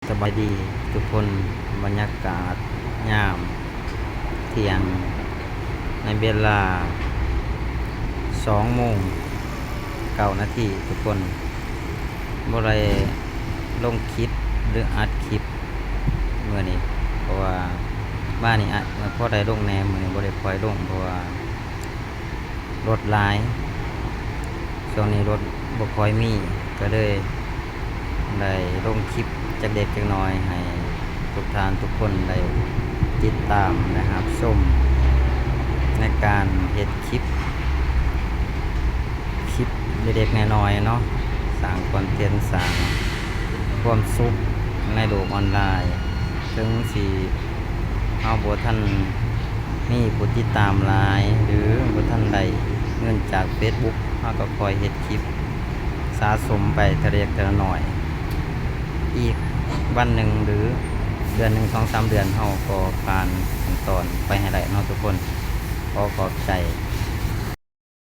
ສະບາຍດີທຸກຄົນ, ບັນຍາກາດຍາມທ່ຽງ ໃນເວລາສອງໂມງເກົ້ານາທີທຸກຄົນ. ບໍ່ໄດ້ລົງຄລິບ ຫຼື ອັດຄລິບມື້ນີ້ ເພາະວ່າມານີ້ອະ ພໍໄດ້ລົງແດ່, ມື້ນີ້ບໍ່ໄດ້ຄ່ອຍລົງ ເພາະວ່າ ລົດຫຼາຍ, ຊ່ວງນີ້ລົດບໍ່ຄ່ອຍມີ ກໍເລີຍໄດ້ລົງຄລິບຈັກເລັກຈັກນ້ອຍ ໃຫ້ທຸກທ່ານທຸກຄົນໄດ້ຕິດຕາມ ແລະ ຮັບຊົມ ໃນການເຮັດຄລິບ, ຄລິບເລັກໆນ້ອຍໆເນາະ, ສ້າງຄອນເທັນ ສ້າງຄວາມສຸກໃນໂລກອອນລາຍ. ເຖິງຊິ ເຮົາບໍ່ທັນມີຜູ້ຕິດຕາມຫຼາຍ ຫຼື ບໍ່ທັນໄດ້ເງິນຈາກເຟສບຸກ, ເຮົາກໍຄ່ອຍເຮັດຄລິບສະສົມໄປເທື່ອເລັກເທື່ອນ້ອຍ. ອີກວັນໜຶ່ງ ຫຼື ເດືອນໜຶ່ງ ສອງສາມເດືອນ ເຮົາກໍຜ່ານຂັ້ນຕອນໄປໃຫ້ໄດ້ເນາະທຸກຄົນ. ຂໍຂອບໃຈ